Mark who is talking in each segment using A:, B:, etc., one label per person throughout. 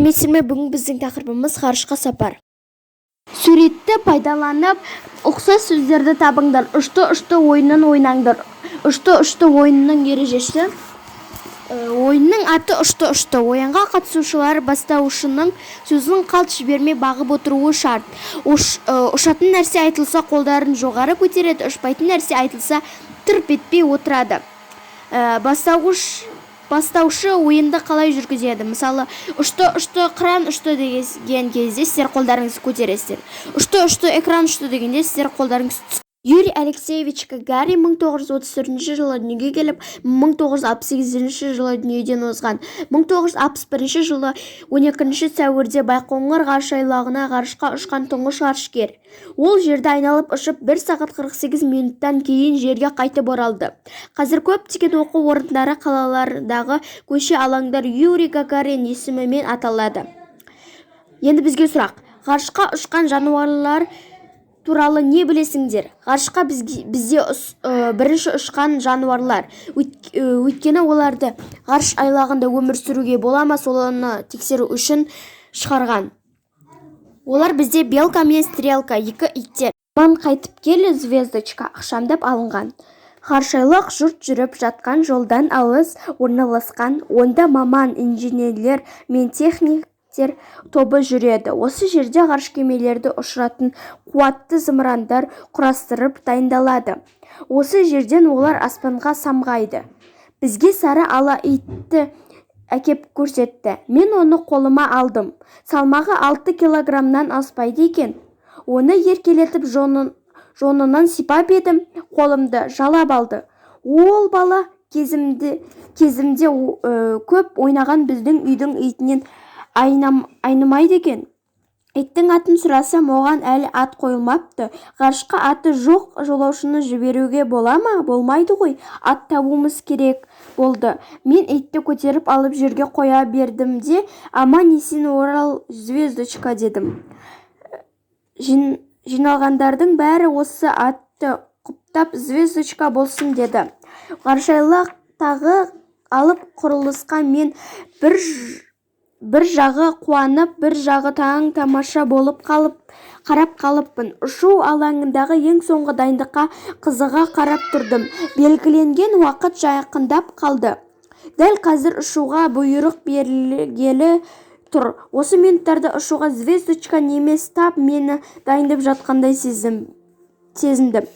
A: Сәлеметсіздер ме? Бүгінгі біздің тақырыбымыз: ғарышқа сапар. Суретті пайдаланып, ұқсас сөздерді табыңдар. Ұшты-ұшты ойынын ойнаңдар. Ұшты-ұшты ойынының ережесі. Ойынның аты «Ұшты-ұшты». Ойынға қатысушылар бастаушының сөзін қалт жібермей бағып отыруы шарт. Ұшатын нәрсе айтылса, қолдарын жоғары көтереді, ұшпайтын нәрсе айтылса, тырп етпей отырады. Бастаушы ойынды қалай жүргізеді? Мысалы, «Ұшты, ұшты, қыран ұшты» деген кезде сіздер қолдарыңызды көтересіздер. «Ұшты, ұшты, экран ұшты» дегенде сіздер қолдарыңыз. Юрий Алексеевич Гагарин 1934 жылы дүниеге келіп, 1968 жылы дүниеден озған. 1961 жылы 12 сәуірде Байқоңыр ғарыш айлағына ғарышқа ұшқан тұңғыш ғарышкер. Ол жерді айналып ұшып, 1 сағат 48 минуттан кейін жерге қайтып оралды. Қазір көптеген оқу орындары, қалалардағы көше, алаңдар Юрий Гагарин есімімен аталады. Енді бізге сұрақ: ғарышқа ұшқан жануарлар туралы не білесіңдер? Ғарышқа бізде бірінші ұшқан жануарлар. Өйткені оларды ғарыш айлағында өмір сүруге бола ма, соны тексеру үшін шығарған. Олар бізде Белка мен Стрелка, екі иттер. Аман қайтып кел, Звездочка! Ықшамдап алынған. Ғарышайлақ жұрт жүріп жатқан жолдан алыс орналасқан. Онда маман инженерлер мен техниктер тобы жүреді. Осы жерде ғарыш кемелерді ұшыратын қуатты зымырандар құрастырып дайындалады. Осы жерден олар аспанға самғайды. Бізге сары ала итті әкеп көрсетті. Мен оны қолыма алдым. Салмағы 6 килограммнан аспайды екен. Оны еркелетіп жонынан сипап едім, қолымды жалап алды. Ол бала кезімде көп ойнаған біздің үйдің итінен айнымайды екен. Иттің атын сұрасам, оған әлі ат қойылмапты. Ғарышқа аты жоқ жолаушыны жіберуге бола ма? Болмайды ғой. Ат табуымыз керек болды. Мен итті көтеріп алып, жерге қоя бердім де, «Аман-есен орал, Звездочка!» дедім. Жиналғандардың бәрі осы атты құптап, «Звездочка болсын» деді. Ғарышайлақтағы алып құрылысқа мен бір жағы қуанып, бір жағы таң-тамаша болып қарап қалыппын. Ұшу алаңындағы ең соңғы дайындыққа қызыға қарап тұрдым. Белгіленген уақыт жақындап қалды. Дәл қазір ұшуға бұйрық берілгелі тұр. Осы минуттарда ұшуға Звездочка емес, тап мені дайындап жатқандай сезіндім.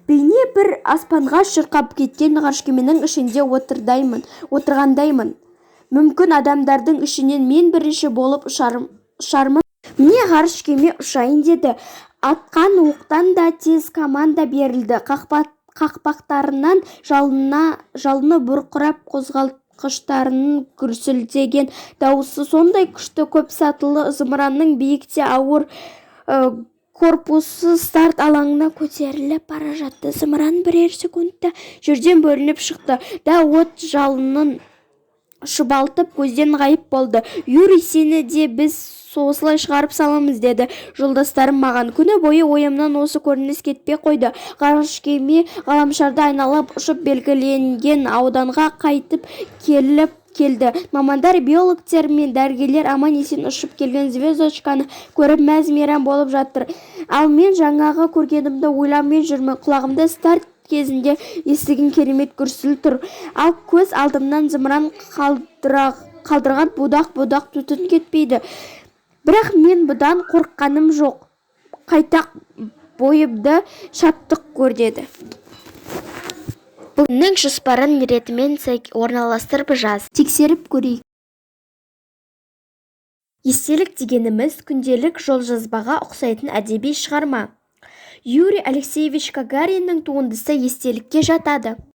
A: Бейне бір аспанға шырқап кеткен ғарыш кеменің ішінде отырғандаймын. Мүмкін, адамдардың ішінен мен бірінші болып ұшармын. Міне, ғарыш кеме ұшайын деді. Атқан оқтан да тез команда берілді. Қақпақтарынан жалыны бұрқырап, қозғалтқыштарының гүрсілдеген дауысы сондай күшті, көп сатылы зымыранның биік те ауыр корпусы старт алаңына көтеріліп бара жатты. Зымыран бірер секундта жерден бөлініп шықты да, от жалынын шұбалтып, көзден ғайып болды. «Юрий, сені де біз осылай шығарып саламыз», – деді жолдастарым маған. Күні бойы ойымнан осы көрініс кетпей қойды. Ғарыш кеме ғаламшарды айналып ұшып, белгіленген ауданға қайтып келіп келді. Мамандар, биологтер мен дәрігерлер аман-есен ұшып келген Звездочканы көріп, мәз-мейрам болып жатыр. Ал мен жаңағы көргенімді ойлаумен жүрмін. Құлағымда старт кезінде естіген керемет гүрсіл тұр. Ал көз алдымнан зымыран қалдырған будақ-будақ түтін кетпейді. Бірақ мен бұдан қорыққаным жоқ. Қайта бойымда шаттық көрінеді. Бүгіннің жоспарын ретімен орналастырып жаз. Тексеріп көрейік. Естелік дегеніміз – күнделік, қолжазбаға ұқсайтын әдеби шығарма. Юрий Алексеевич Гагариннің туындысы естелікке жатады.